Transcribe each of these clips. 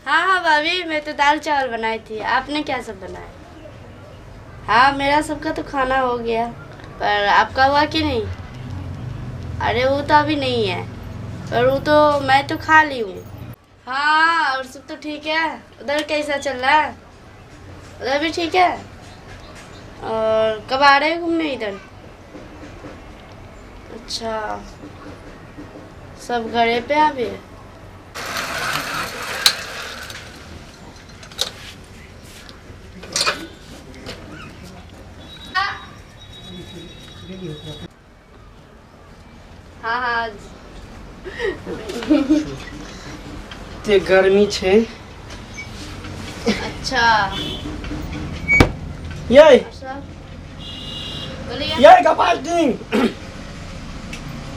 हाँ हाँ भाभी, मैं तो दाल चावल बनाई थी। आपने क्या सब बनाया? हाँ, मेरा सबका तो खाना हो गया, पर आपका हुआ कि नहीं? अरे वो तो अभी नहीं है, पर वो तो मैं तो खा ली हूँ। हाँ, और सब तो ठीक है। उधर कैसा चल रहा है? उधर भी ठीक है। और कब आ रहे हो घूमने इधर? अच्छा, सब घरे पे अभी? हाँ हाँ। एते गर्मी छै। अच्छा। यै। सब बोलिए। यै गोपाल सिंह,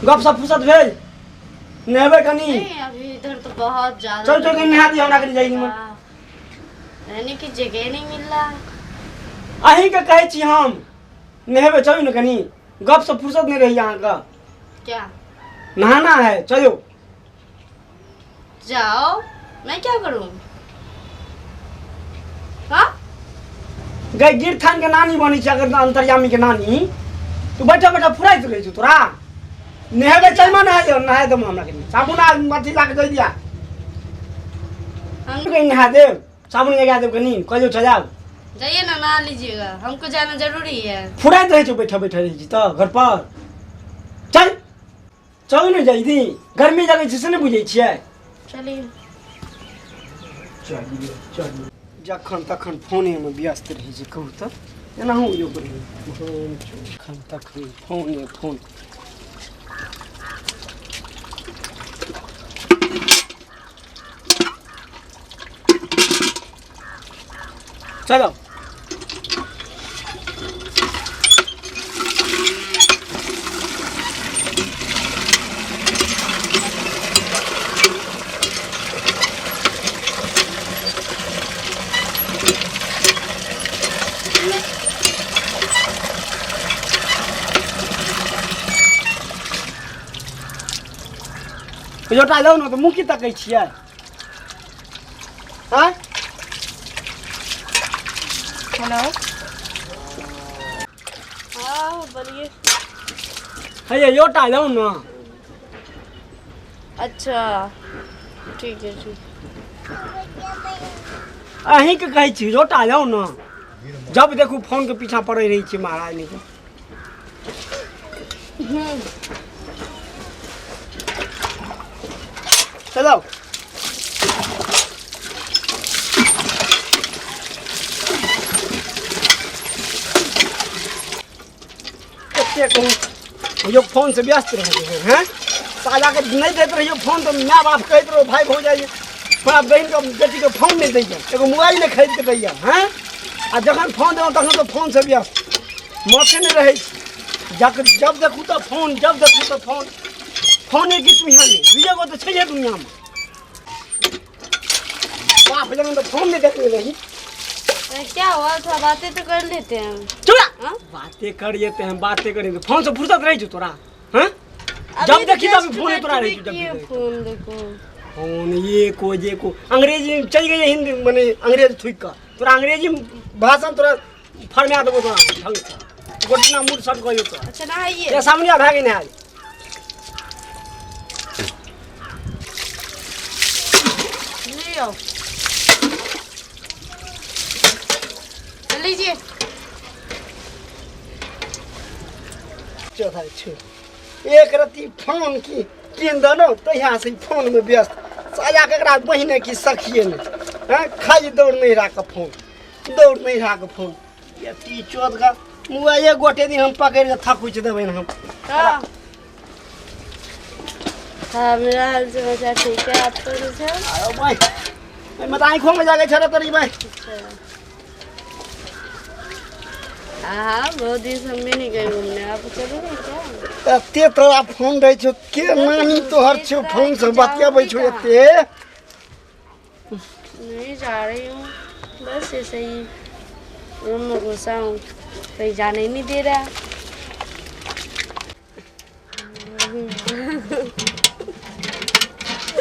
गप सप फुर्सत भेल? नहेबै कनी? नहीं, अभी इधर तो बहुत ज्यादा। चल चल, कनी नहा दिअ हमरा, कनी जल्दी में। हाँ, रहने की जगह नहीं मिल रहा। अहींके कहै छी हम, नहेबै चलू ने कनी। गप सप फुर्सत नहि रहैया अहाँके। क्या? नहाना है, चलो। जाओ, मैं क्या करूं? हाँ। गई गिरथान के नानी बनै छै अगर अंतर्यामी के नानी। तू बैठा बैठा फुराइत रहै छौ तोरा। नहेबै चल, मा नहा दियौ, नहा देब हमरा कनी साबुन आ अथी ला के दे दिया। हम कहीं नहा देब, साबुन लगा देब कनी, कहियो चल जाब। जाइए ना, नहा लीजिएगा, हमको जाना जरूरी है। फुराइत रहै छौ, बैठा बैठा रहै छी तऽ घर पर। चल चलू ने जल्दी, गर्मी लगै छै से नहि बुझै छियै। चलिए। चलिए चलिए। जखन तखन फोनेमे व्यस्त रहै छै। कहू तऽ एनाहु योग रहै, जखन तखन फोने फोन। चलो। लोटा लाउ ने। तऽ मुँह की तकै छियै? आँय? हेलो, हाँ, बोलिए। हे, लोटा लाउ ने। अच्छा, ठीक है, ठीक। अहीँके कहै छी, लोटा लाउ ने। जब देखू फोनके पीछा पड़ै रहै छी महाराज के। चलो। कते कहूँ यो फोन से व्यस्त रहे हैं। साला के नहीं देते रहियो फोन तो my बाप कहते रहो, भाई भौजाई, अपना बहन के बेटी के फोन नहीं दैया, एगो मोबाइल नहीं खरीद के दैया। हैं, आ जखन फोन देलहुँ तखन तो फोन से व्यस्त माथे नहीं रहै छै। जब जब देखू तऽ फोन, जब देखू तऽ फोन। फोने की दुनिया नहीं, दुइये गो तऽ छैहे दुनियामे। बाप जखन तऽ फोन नहीं देखने रही। अरे, क्या हुआ? थोड़ा बातें तो कर लेते हैं हम। चुप। हाँ? बातें करिए ते हम बातें करिए तो फोन से फुर्सत रही छौ तोरा? हाँ? अभी जब देखी तब just फोने तोरा रहै बैठबे छौ, जब किए भी। फोन देखो। फोन ये को जे को अंग्रेजी चलि गेलै, हिंदी मने अंग्रेज थुकि कऽ तोरा अंग्रेजी भाषण तोरा फरमाए देबो तोरा ढङ्गसँ, गोटना मूड सट कऽ तोरा। अच्छा, नहाइए। ये सामने भए गेल, नहाय ले आओ, लीजिए। चौथा छै एक रत्ती फोन की कीन देलहुँ तहिया से फोन में व्यस्त। साया ककरा बहिने की सखिए ने हैं, खाली दौड़ नहीं राख फोन, दौड़ नहीं राख फोन। ये चोद का मोबाइल गोटे दिन हम पकड़ के थकुच देबै हम। हाँ हाँ, मेरा हाल समाचार ठीक है, आपका कैसा? आयो भाई, मैं तो आँखों में जाके छड़ा तरी भाई। अच्छा, हाँ हाँ, बहुत दिन से हम भी नहीं गए घूमने। आप चलोगे क्या? एते तोरा फोन रहै छौ, के नानी तोहर छौ फोन से बतियाबै छौ एते? नहीं जा रही हूँ, बस ऐसे ही रूम में घुसा हूँ, कहीं जाने ही नहीं दे रहा।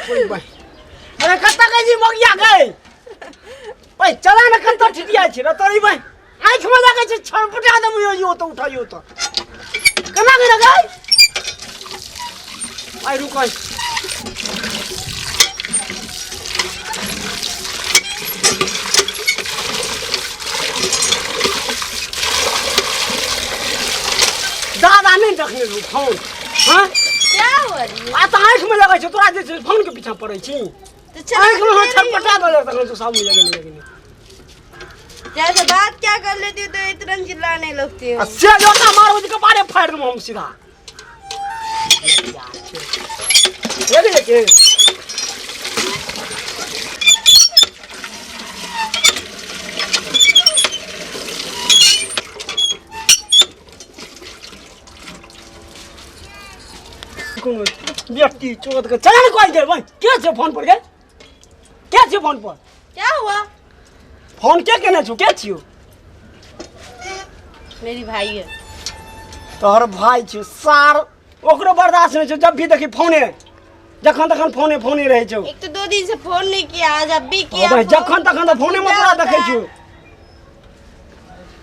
अरे कतऽ गई जी मगिया गई? ठिठिया छी रे तोरी बहिन आँखि में लगै छै छरपटा देबौ यो यो तऽ उठा यो तऽ केना केना गै आइ रुक दादा नहि देखने रहू फोन। हाँ क्या हुआ जी? आ तऽ आँखिमे लगै छै तोरा जे छै फोनके पीछा पड़ै छी। तो चला आँखिमे ले रही छटपटा हूँ। देलक तखन तू सामने लगेने लगेने। जैसे बात क्या कर लेती हो तो इतना चिल्लाने लगती हो। आ से जोता मारबो जे कपारे फाड़ि देबो हम सीधा। ये भी लेके कोनो व्यक्ति चोद के चल कोई दे भाई के छै फोन पर गे के छै फोन पर? क्या हुआ? फोन के केने छौ के छियौ? मेरी भाई है। तोहर भाई छियौ सार ओकरो बर्दाश्त नहीं छौ जब भी देखी फोने जखन तखन फोने फोने रहै छौ। एक तो 2 दिन से फोन नहीं किया आज अब भी किया। भाई फोन। जखन तखन तो फोने में क्या तोरा होता देखै है? छियौ।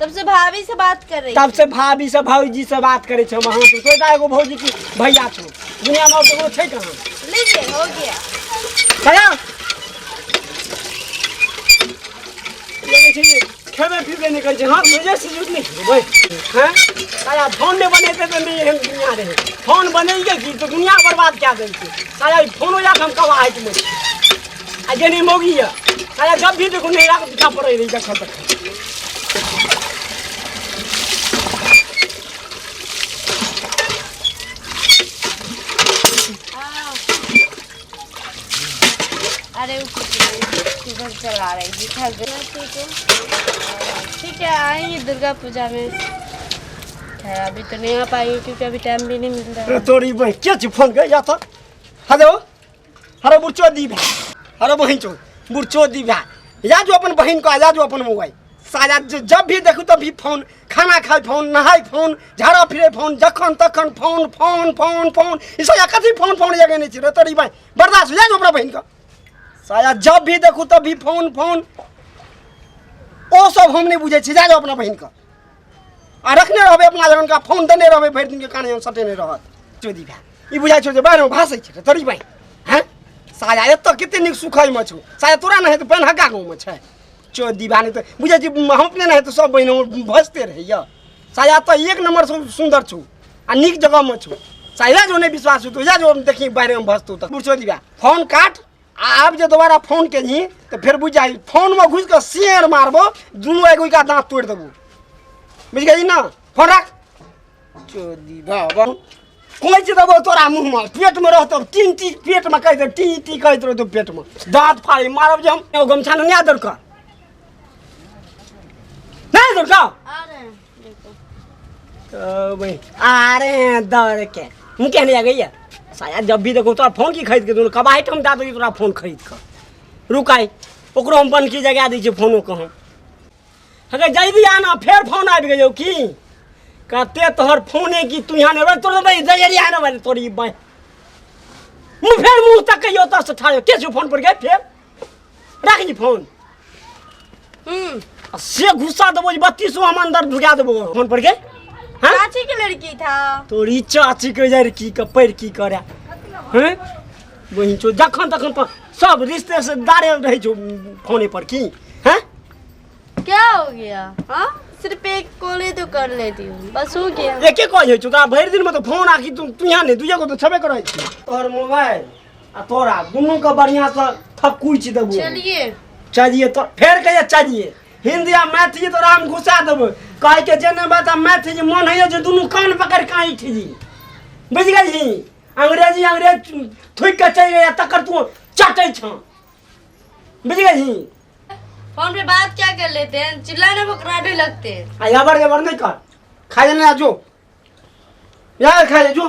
तब से भाभी से बात कर रही तब से भाभी से भौजी से बात करै छौ। वहाँ से तोरा एगो भौजी की भैया छौ दुनिया में और ककरो छै कहाँ? लीजिए हो गया। भैया लगै छै जे खेबे पीबे नहि करै छै। हाँ मुझे से झूठ नहीं खेबै हैं साला फोन नहि बनेतै तऽ नहि एहन दुनिया रहै। फोन बनेलियै की तऽ दुनिया बर्बाद कए देलकै साला। ई फोनो जाके हम कबाहैत मे छी आ जेनी मौगी यऽ साला जब भी देखू नैहराके पीछा पड़ै रही जखन तखन। हाँ। अरे वो कुछ नहीं कूकर चला रही थी थक गई ठीक है। ठीक है आएंगे दुर्गा पूजा में। खैर अभी तो नहीं आ पाएंगे क्योंकि अभी टाइम भी नहीं मिल रहा रे है। तोरी बहिन के छी फोन के या तऽ हेलो हरे बुढ़चो दी भाई हरे बहिन चो बुढ़चो दी भाई या जो अपन बहिन को या जो अपन मोबाइल साला जब भी देखू तब भी फोन खाना खाय फोन नहाय फोन झाड़ा फिरे फोन जखन तखन फोन फोन फोन फोन ई साला कथी फोन फोन लगेने छी रे तोरी बहिन बर्दाश्त या जो अपना बहिन के साला जब भी देखू तब भी फोन फोन ओ सब हम नहीं बुझै छी जा जो अपना बहिन के आ रखने रहबै अपना जखन का फोन देने रहबै भरि दिन के काने हम सटेने रहत चोदी भाई ई बुझाइ छौ जे बाहरमे भासै छै रे तोरी बहिन हैं साला एतऽ कते नीक सुखैमे छौ साला तोरा नहि तऽ पानि हग्गा गाँवमे छै चोदी भाई नहीं तऽ बुझै छी हम अपने नहि तऽ सब बहिन हमर भसते रहैया साला एतऽ एक नंबर सुन्दर छौ आ नीक जगहमे छौ साला जो नहि विश्वास छौ तो जा जो देखी बाहरमे भसतौ तऽ चोदी भाई फोन काट आ आब जे दोबारा फोन केलही तऽ फेर बुझि जाइ फोनमे घुसि कऽ शेर मारबो दुनू एगो का दाँत तोड़ि देबो बुझि गेली ना? फोन राख चोदी बाबा कोचि देबो तोरा मुँहमे पेटमे रहतौ तीन टी पेटमे कहि दे टी टी कहैत रहतौ पेटमे दाँत फाड़ि मारब जे हम एगो गमछा नहि दौड़ कऽ नहीं दौड़ कऽ आ रहे हैं देखो। तो भाई आ रहे हैं दौड़ के मुँह कहने आ गई है साया जब भी देखो तोरा फोन की खरीद के दूँ कबाहिट हम दए दो तोरा फोन खरीद कऽ रुकाइ ओकरो हम बनकी जगा दै छियै फोनो के हम अगर जल्दी आना फेर फोन आबि गेलौ की कते तोहर फोने की तू यहाँ नहीं तोर भाई जरिया आना भाई तोरी बाई मुँह फेर मुँह तक कहियो ओतऽ से ठाढ़ के छौ फोन पर गए फेर राख ली फोन। आ से गुस्सा देबो जे 32 हम अंदर ढुका देबो फोन पर गए हाँ चाची की लड़की था। तोरी चाची के लड़की के पैर की करे हैं बहिन छौ जखन तखन पर सब रिश्ते से दारे रहै छौ फोने पर की हैं? क्या हो गया? हाँ सिर्फ एक कॉल ही तो कर लेती हूँ बस हो गया। एके कॉल होइ छौ तोरा भरि दिन में तो फोन आखि तू तू यहाँ नहीं दुइये गो तो छेबे करै छी तोहर मोबाइल आ तोरा दुनू के बढ़िया से थकुचि देबो। चलिए चलिए तो फेर कहिए चलिए हिंदी आ मैथिली तोरा हम घुसा देबो कहै के जे नहि बात आ मैथिली मन होइए जे दुनू कान पकड़ के ऐंठ जी बुझि गेलही? अंग्रेजी अंग्रेज थुकि के चलि गेलै तकर तू चटै छौ बुझि गेलही? फोन पे बात क्या कर लेते हैं चिल्लाने बकराने लगते हैं। आ अबर जबर नहीं कर खा लेने आ जो यार खा ले जो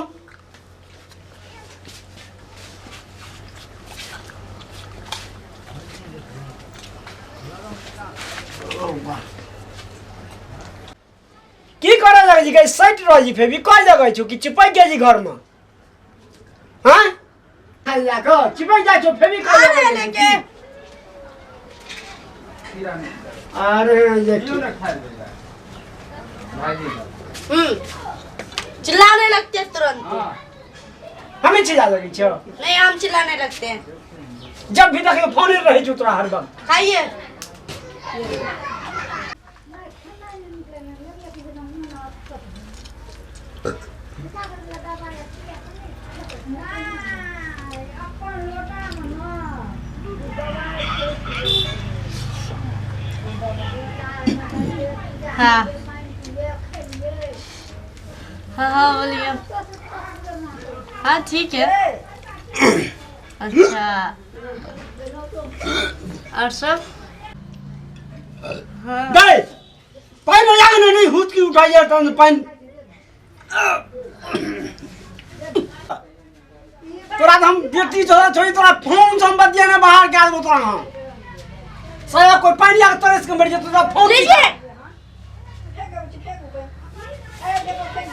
की करे लगै छी गई सटि रहल छी फेर भी कल लगै छौ कि चिपकि गेल छी घरमे हाँ खाइ जा कऽ चिपकि जाइ छौ फेर भी आ रहे लेके। अरे ये चिल्लाने लगते हैं तुरंत। हमें चिल्ला लगी छो? नहीं, हम चिल्लाने लगते हैं जब भी देखे फोन ही रहे तोरा हर वक्त। खाइए। हाँ हाँ हाँ बोलिए। हाँ ठीक है। अच्छा और सब? हाँ गए पानी याद नहीं हुत की उठाइए तो पानी तोरा हम बेटी छोड़ा छोड़ी तोरा फोन से हम बतिया ना बाहर के आदमी तोरा हम साया कोई पानी आके तरस के मर जेतो तोरा फोन लीजिए।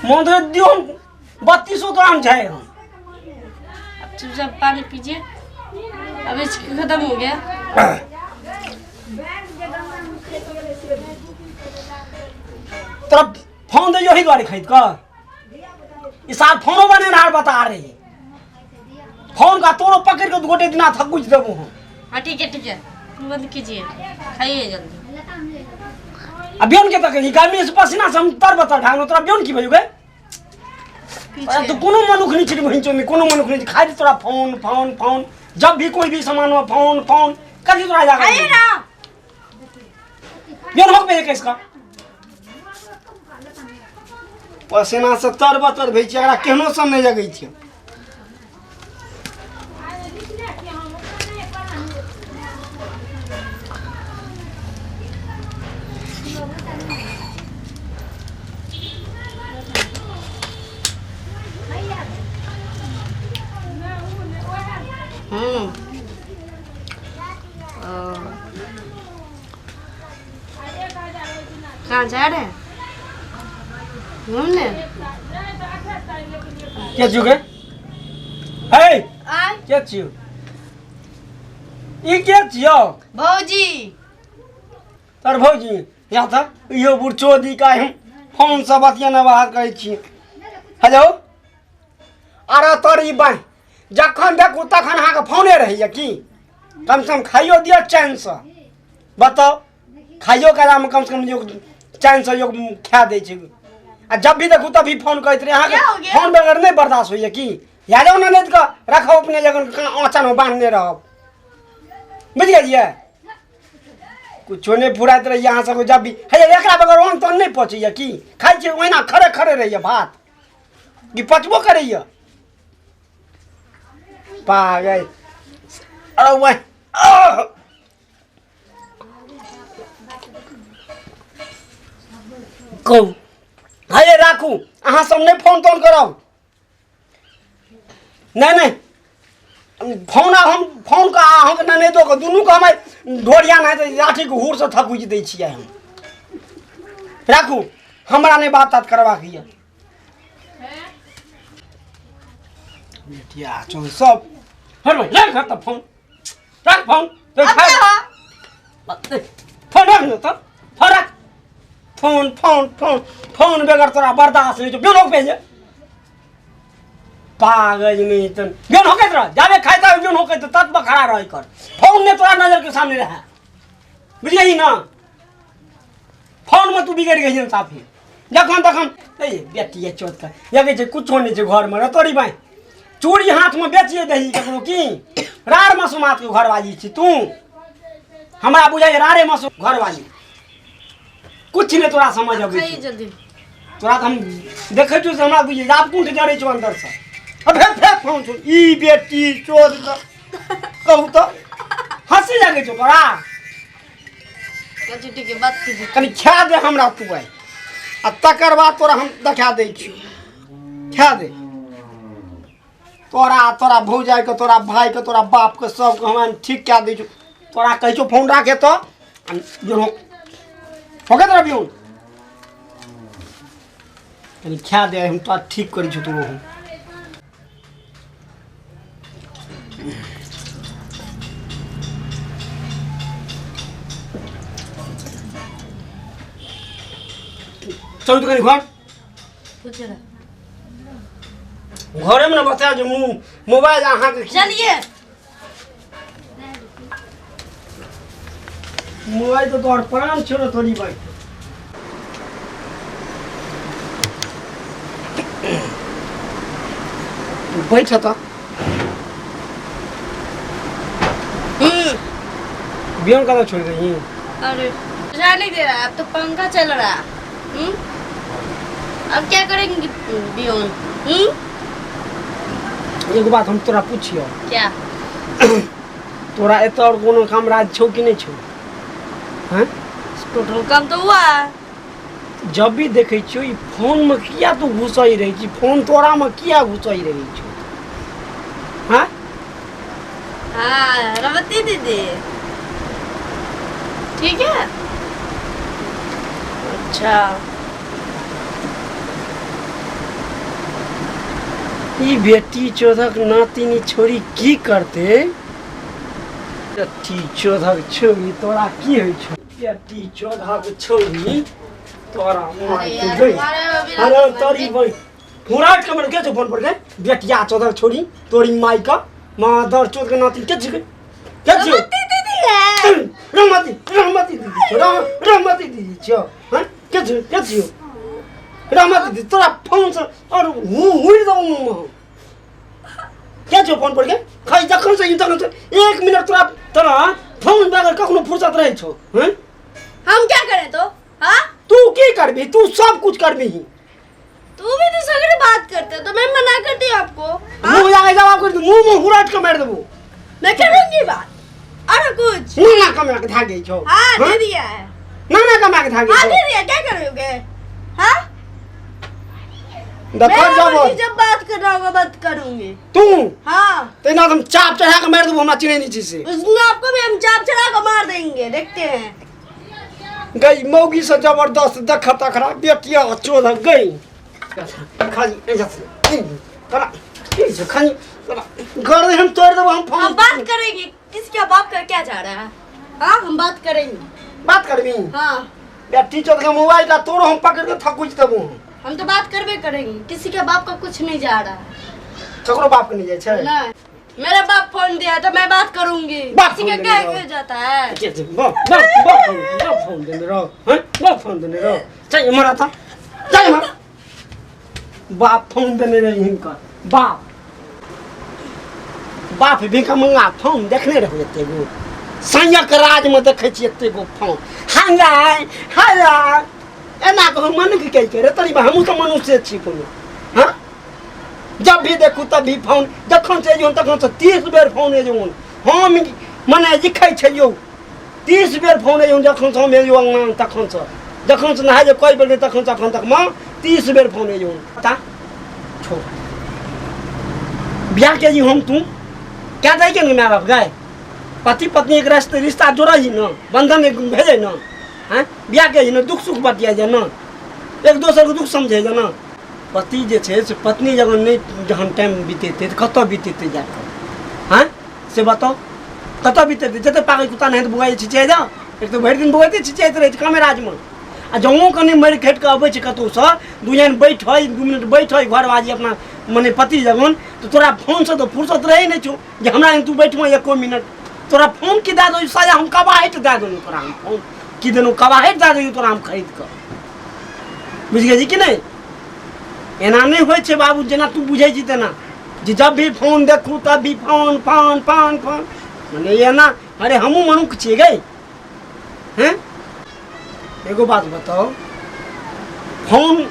मन तो दियो 3200 तोरा हम जाए हम। अब चुपचाप पानी पीजिए, अब इसकी खत्म हो गया। तोरा फोन दे यही दुआरे खरीद कर इस साल फोनो बने ना बता रही फोन का तोरो पकड़ के गोटे दिना थकुच देबो हम। हाँ ठीक है ठीक है, बंद कीजिए, खाइए जल्दी। अब बेन के तक गर्मी से पसीना से हम तर बतर भागनो तोरा बेन की भयो गए? तो कोनो मनुख नहीं छै बहिन चोमी, कोनो मनुख नहीं खाली तोरा फोन फोन फोन जब भी कोई भी सामान हो फोन फोन कथी तोरा जागा खाइए ना। बेन होक पे इसका पसीना से तर बतर भई छै, एकरा केहनो सन नहीं जगै छै। कहाँ जा रहे हैं घूमने? क्या चुके हे क्या छियो ई क्या छियो? भौजी तर भौजी या था इहो बुढ़चो दी का हम फोन से बतिया ना बाहर करै छी। हेलो अरे तोर ई बाई जखन देखू तखन अहाँके फोने रहैया की? कम से कम खाइयो दिअ चैनसँ, बताओ खाइयो कालमे कम से कम योग चैनसँ योग खा दै छै। आ जब भी देखू तभी फोन करैत रहे अहाँके, फोन बगैर नहि बर्दाश्त होइया की? या जाउ ननद के रखब अपने जगह आँचन बान्हने रहब, बुझि गेलियै? कुछो नहि फुराइत रहैया अहाँ सबके जब भी। हे एकरा बगैर अन्न तन्न नहि पचैया की? खाइ छियै ओहिना खड़े खड़े रहैया भात की पचबो करैया? पागल। अरे वह कहू हे राखू अहाँ सब नहीं फोन तोन करब। नहीं नहीं फोन हम फोन का अहाँके ननैदो के दुनू के हम ढोरिया नहीं तो लाठीके हूर से थकुचि दै छियै हम। राखू हमरा नहीं बात तात करबाक यऽ। बेटिया चल सब हर भाई रख त फोन रख फोन फोन रख न त फोन रख फोन फोन फोन फोन बगैर तोरा बर्दाश्त नहीं छौ। बेन होके भेजे पागल नहीं तन बेन होके रह जाबे खाइता बेन होके त तत बखरा रह कर फोन ने तोरा नजर के सामने रहे, बुझलिही ना? फोन में तू बिगड़ गई साफी जखन तखन ए बेटिया चोत के लगे छै कुछो नहीं छै घर में रे तोरी भाई चूड़ी हाथ में बेचिए दही ककरो की? रार मसुमात के घरवाली छी तू, हमरा बुझाइ रारे मसु घरवाली कुछ नहीं तोरा समझ अबै खाइए जल्दी। तोरा तऽ हम देखै छियौ से हमरा बुझै आब कुंठ जरै छौ अंदर से। अब फेर फेर फोन छौ ई बेटी चोर कहू तऽ हँसी लगै छौ तोरा? ठीक है बात कीजिए। कनि खा दे हमरा तू आइ आ तकर बाद तोरा हम देखा दै छियौ। खा दे तोरा तोरा भौजाइके तोरा भाइके तोरा बापके सबके हम ठीक कए दै छियौ। तोरा कहै छियौ फोन राखे तऽ हो गया तोरा बियौन कनि खा दे हम तोरा ठीक करै छियौ तोरो हम। चलू तऽ कनि घर। पूछो ना। घरेमे ने बता जे मुँह मोबाइल अहाँके। चलिए। मोबाइल तऽ तोहर प्राण छोड़ो तोरी भाई। बैठ तऽ। बियन कतऽ छोड़ि दही? अरे जा नहीं दे रहा है, अब तो पंखा चल रहा है। हम्म अब क्या करेंगे बियोन? एगो बात हम तोरा पुछियो। क्या? तोरा एतऽ आओर कोनो काम राज छौ कि नहि छौ? हैं? टोटल काम तो हुआ है। जब भी देखै छियौ ई फोनमे किया तू घुसै रहै छी? फोन तोरामे किया घुसै रहै छौ? हैं? हाँ रमती दीदी ठीक है। अच्छा ई बेटी चोधक नातिनी छोरी की करते? बेटी चोधक छोरी तोरा की होइ छौ? बेटी चोधक छोरी तोरा अरे मार यार के गई। तुम्हारे अभी अरे तोरी बई पूरा कमर के छौ फोन पर के? बेटिया चोधक छोरी तोरी माई का मादर चोद के नातिन के छिकै? के छियौ? रमती दीदी है। रहमती रहमती दीदी छौ, रहमती दीदी छौ। हैं? के छियौ? के छियौ रहमती दीदी? तोरा फोन से और हूँ हुड़ दऊ मुँह। के छौ फोन पर के? खाली जखन से तखन से एक मिनट तोरा तोरा फोन बगैर कखनो फुर्सत रहै छौ? हैं? हम क्या करें तो? हाँ तू की करबी? तू सब कुछ करबी। तू भी तो सगरे बात करते हो तो मैं मना कर दी आपको। हाँ? मुँह जाके जवाब कर दू, मुँह में हुराट के मारि देबो। मैं करूंगी बात अरे कुछ ना ना कमा के धागे छौ। हाँ हाँ? दे दिया है। ना ना कमा के धागे हाँ छौ। दे दिया, क्या करोगे? हाँ देखो मेरा जब मर्जी, जब बात करना होगा बात करूंगी। तू हाँ तेना हम चाप चढ़ा के मारि देबो, हमरा चिन्है नहि छी से। उसमें आपको भी हम चाप चढ़ा के मार देंगे, देखते हैं। गई मौगी से जबरदस्त देख तखरा बेटिया चोद गई। खाली ऐसा तोरा की छौ? खाली तोरा घर हम तोड़ देबो हम हम फोन। बात करेंगे, किसके बाप का क्या जा रहा है? हाँ हम बात करेंगे। बात करबी? हाँ। बेटी चोद के मोबाइल का तोरो हम पकड़ के थकुच देबो। हम तो बात करबे करेंगे, किसी के बाप का कुछ नहीं जा रहा है। ककरो बाप के नहीं जाइ छै? नहीं, मेरा बाप फोन दिया तो मैं बात करूंगी। बाप किसी का फोन क्या देने क्यों जाता है? के छै? बाप बाप बाप फोन, बाप फोन देने रहो। हैं? बाप फोन देने रहो। चल इम्हर आता, चल इम्हर। बाप फोन देने रही हिनकर बाप। बाप भिखा मंगा फोन देखने रहो। एते गो संयक राज में देखै छी एते गो फोन। हाय हाय एना कहो मन की कहै छै रे तरी, हमहूँ तऽ मनुष्य छी कोनो। हाँ जब भी देखू तब भी फोन। जखन से अइयौन तखन से 30 बेर फोन अइयौन। हम मने लिखै छलियौ 30 बेर फोन अइयौन। जखन से हम एलियौ अङ्गना तखन से, जखन से नहाय जे कहि बेर तखन से अखन तकमे 30 बेर फोन अइयौन। पता छोड़ बियाह के जी हम तू क्या दै के ने माय बाप गाय पति पत्नी एक रिश्ता रिश्ता जोड़ै ही न, बंधन एक भेजै न। हैं? बियाह के ही न दुख सुख बतिया जे न, एक दोसर के दुख समझै जे न। पति जे छै से पत्नी जगह नहि जहन टाइम बितेतै तऽ कतऽ बितेतै जाकऽ? हैं से बताउ, कतऽ बितेतै? जते पागल कुत्ता नहि बुआइ छिचियाइ जाउ। एक तऽ भरि दिन बौआइते छिचियाइत रहै छै कामे राजमे, आ जँ कनि मरि खटि कऽ अबै छै कतहुसँ, दू जन बैठै, 2 मिनट बैठै घरवाली अपना मने पति जगन, तऽ तोरा फोनसँ तऽ फुर्सत रहै नहि छौ जे हमरा एहन तू बैठमे एको मिनट। तोरा फोन की दए दौ साया हम कबाहटि दए देलहुँ तोरा। हम फोन की देलहुँ? कबाहटि दए देलहुँ तोरा हम खरीद कऽ। बुझि गेली कि नहि? एना नहि होइ छै बाबू, जेना तू बुझै छी तेना जे जब भी फोन देखू तब भी फोन फोन फोन फोन, मने एना। अरे हमहूँ मनुख छियै गै। हैं एगो बात बताउ, फोन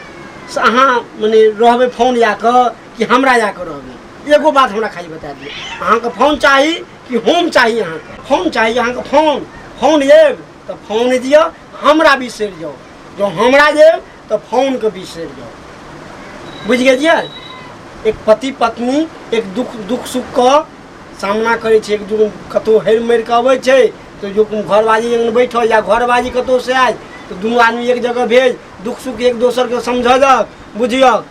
से अहाँ मने रहबै फोन जा कऽ कि हमरा जा कऽ रहबै? एगो बात हमरा खाली बता दिअ, अहाँके फोन चाही कि हम चाही? अहाँके फोन चाही? अहाँके फोन फोन लेब तऽ फोन दिअ, हमरा बिसरि जाउ। जँ हमरा देब तऽ फोनके बिसरि जाउ। बुझि गेलियै? एक पति पत्नी एक दुख दुख सुखके सामना करै छै। एक दू कतहु हेर मरि कऽ अबै छै तऽ जो घरवाली लग बैठल या घरवाली कतहुसँ आयल तऽ दुनू आदमी एक जगह भेल, दुख सुख एक दोसरके समझलक बुझलक।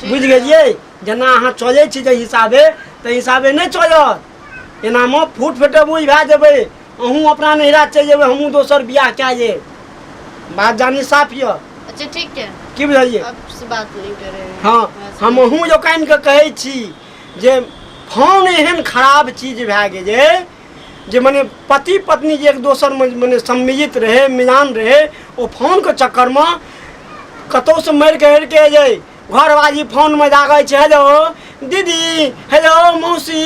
बुझि गेलियै? जेना अहाँ चलै छी जाहि हिसाबे ताहि हिसाबे नहि चलत। एनामे फूट फेटबुझ भए जेबै, अहूँ अपना नैहरा चलि जेबै, हमहूँ दोसर बियाह कए लेब। बात जानी साफ यऽ। अच्छा ठीक है। की बुझलियै? आपसे बात नहीं करेंगे। हँ, हमहूँ लोकनिके कहै छी जे फोन एहन खराब चीज भए गेल जे मने पति पत्नी जे एक दोसरमे मने सम्मिलित रहै, मिलान रहै, ओ फोनके चक्करमे कतहुसँ मरि कऽ हरिके जे घरवाली फोनमे जागै छै, हेलो दीदी, हेलो मौसी,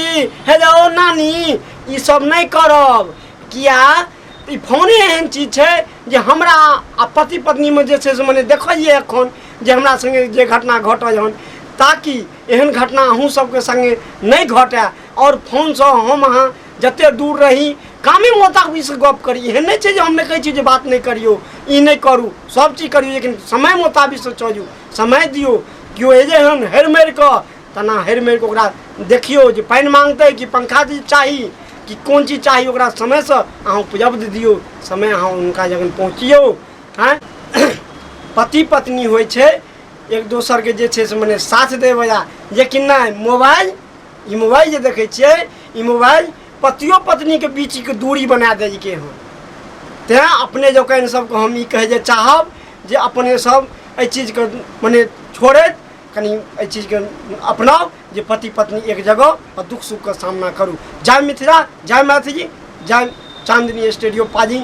हेलो नानी, ई सब नहि करब। किया? ई फोने एहन चीज छै जे हमरा आ पति पत्नीमे जे छै से मने देखलियै एखन जे हमरा सङ्गे जे घटना घटल हन, ताकि एहन घटना अहूँ सबके सङ्गे नहि घटए। आओर फोनसँ हम अहाँ जते दूर रही, कामे मोताबिक गप करी। एहन नहि छै जे हम नहि कहै छी जे बात नहि करियौ, ई नहि करू, सब चीज करियौ, लेकिन समय मोताबिकसँ चलू, समय दियौ। केओ एलै हन हेर मारि कऽ, तेना हेर मारि कऽ ओकरा देखियौ जे पानि माङ्गतै कि पंखा चाही कि कोन चीज चाही, ओकरा समयसँ अहाँ उपलब्ध दियौ, समय अहाँ हुनका जखन पहुँचियौ। आँय, पति पत्नी होइ छै एक दोसरके जे छै से मने साथ दैवला, लेकिन नहि, मोबाइल, ई मोबाइल जे देखै छियै, ई मोबाइल पतियो पत्नीके बीचके दूरी बना देलकै हँ। तैँ अपने लोकनि सबके हम ई कहै जे चाहब जे अपने सब एहि चीजके मने छोड़ैत कनि एहि चीजके अपनाउ जे पति पत्नी एक जगह आ दुःख सुखके सामना करू। जय मिथिला, जय मैथिली, जय चांदनी स्टूडियो पाली।